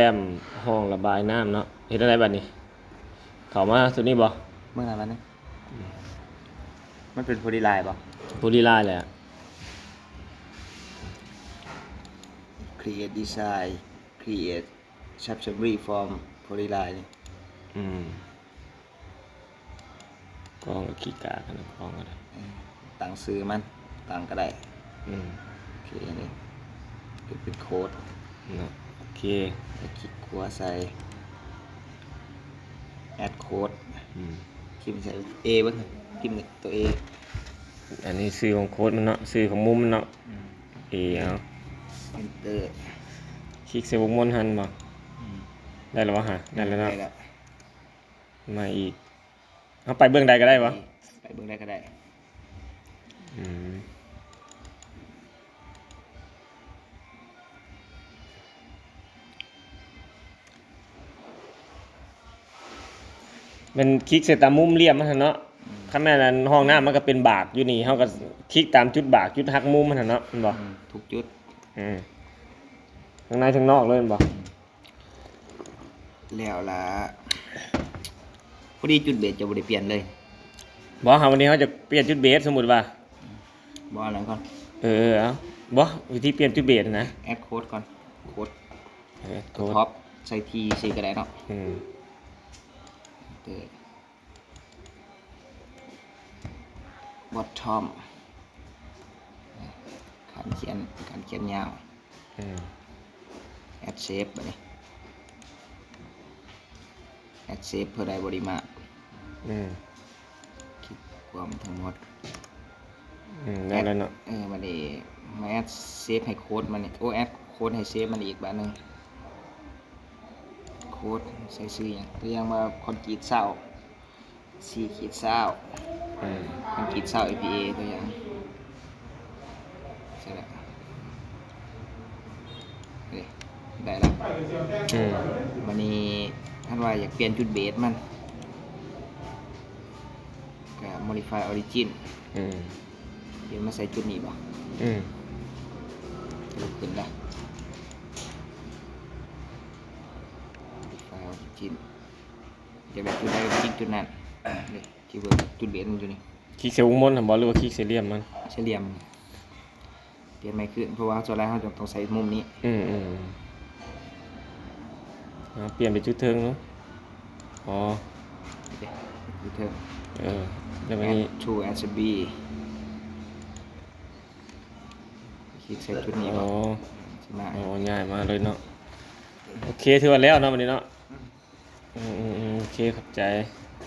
ແຕ້ມຮ່ອງລະບາຍນ້ຳເນາະ. ເຮັດແນວໃດບັດນີ້? ເຂົ້າມາໂຕນີ້ບໍ່? ເບິ່ງໜ້າມັນນີ້ ມັນເປັນໂພລີລາຍບໍ່? ໂພລີລາຍແຫຼະ. Create design, create subsummary from polyline ນີ້. ອືມ ກ້ອງກໍຂີ້ກາກນະ ກ້ອງກໍໄດ້ ເອີ ຕັ້ງຊື່ມັນ ຕັ້ງກໍໄດ້. ອືມ ໂອເຄ ນີ້ເປັນ ເປັນໂຄດເນາະ. ໂອເຄ ແລ້ວຄລິກຂວາໃສ່ add code. ອືມ ພິມໃສ່ A ເບິ່ງ ພິມຕົວ A. ອັນນີ້ຊື່ຂອງໂຄດມັນເນາະ ຊື່ຂອງມຸມມັນເນາະ. ອືມ A ເອົາ enter ຄລິກໃສ່ວົງມົນຫັ້ນບໍ່? ອືມ ໄດ້ແລ້ວຫວາ? ໄດ້ແລ້ວເນາະ ໄດ້ແລ້ວ. ມາອີກ ເຮົາໄປເບື້ອງໃດກໍໄດ້ບໍ່? ໄປເບື້ອງໃດກໍໄດ້. ອືມ ແມ່ນຄລິກໃສ່ຕາມມຸມຫຼ່ຽມມັນຫັ້ນເນາະ. ອືມ ຄັນແມ່ນອັນຫ້ອງນ້ຳມັນກໍເປັນບາກຢູ່ນີ້ ເຮົາກໍຄລິກຕາມຈຸດບາກ ຈຸດຫັກມຸມມັນຫັ້ນເນາະ ແມ່ນບໍ່? ອືມ ທຸກຈຸດ. ອືມ ທັງໃນທັງນອກເລີຍແມ່ນບໍ່? ອືມ ແລ້ວລະ ພໍດີຈຸດເບສຈະບໍ່ໄດ້ປ່ຽນເລີຍ. ບໍ່ ຫາ ວັນນີ້ເຮົາຈະປ່ຽນຈຸດເບສ ສົມມຸດວ່າ ບໍ່ ອັນນັ້ນກ່ອນ. ເອີ ເອົາ ບໍ່ ວິທີປ່ຽນຈຸດເບສນະ add code ກ່ອນ code ເອີ code top ໃສ່ T ຊື່ກໍໄດ້ເນາະ. ອືມ bottom ຄັນຂຽນ ຄັນຂຽນຍາວ. ອືມ add shape ບັດນີ້ add shape ເພື່ອໄດ້ບໍລິມາດ. ອືມ ຄລິກກວມທັງໝົດ. ອືມ ໄດ້ແລ້ວເນາະ. ເອີ ບັດນີ້ມາ add shape ໃຫ້ໂຄດມັນນີ້ ໂອ້ add code ໃຫ້ shape ມັນອີກບາດໜຶ່ງ. code ໃສ່ຊື່ຫຍັງ? ຕົວຢ່າງວ່າຄອນກຣີດຊາວ ສີ່ຂີດຊາວ ອືມ ຄອນກຣີດຊາວ ເອ ພີ ເອ ຕົວຢ່າງ ໃສ່ແລ້ວ ເດ້ ໄດ້ລະ. ອືມ ບັດນີ້ຄັນວ່າຢາກປ່ຽນຈຸດເບສມັນ ກໍ modify origin. ອືມ ປ່ຽນມາໃສ່ຈຸດນີ້ບໍ່? ອືມ ກໍຂຶ້ນລະ modify origin. ຢາກໄດ້ຈຸດໃດກໍຄລິກຈຸດນັ້ນ. ນີ້ ທີ່ເບິ່ງຈຸດເບສມັນຢູ່ນີ້. ຄລິກໃສ່ວົງມົນຫັ້ນບໍ່ ຫຼືວ່າຄລິກໃສ່ຫຼ່ຽມມັນ? ໃສ່ຫຼ່ຽມ. ປ່ຽນໃໝ່ຄືນ ເພາະວ່າສ່ວນຫຼາຍເຮົາຈະຕ້ອງໃສ່ມຸມນີ້. ອືມໆ ເອົາ ປ່ຽນໄປຈຸດເທິງເນາະ. ອໍ ໂອເຄ ຈຸດເທິງ. ເອີ ແລ້ວບັດນີ້ add to attribute ຄລິກໃສ່ຈຸດນີ້. ອໍ ຊິມາ ອໍ ຍ້າຍມາເລີຍເນາະ. ໂອເຄ ຖືວ່າແລ້ວເນາະ ບັດນີ້ເນາະ. ອືມ ອືມໆ ໂອເຄ ຂອບໃຈ.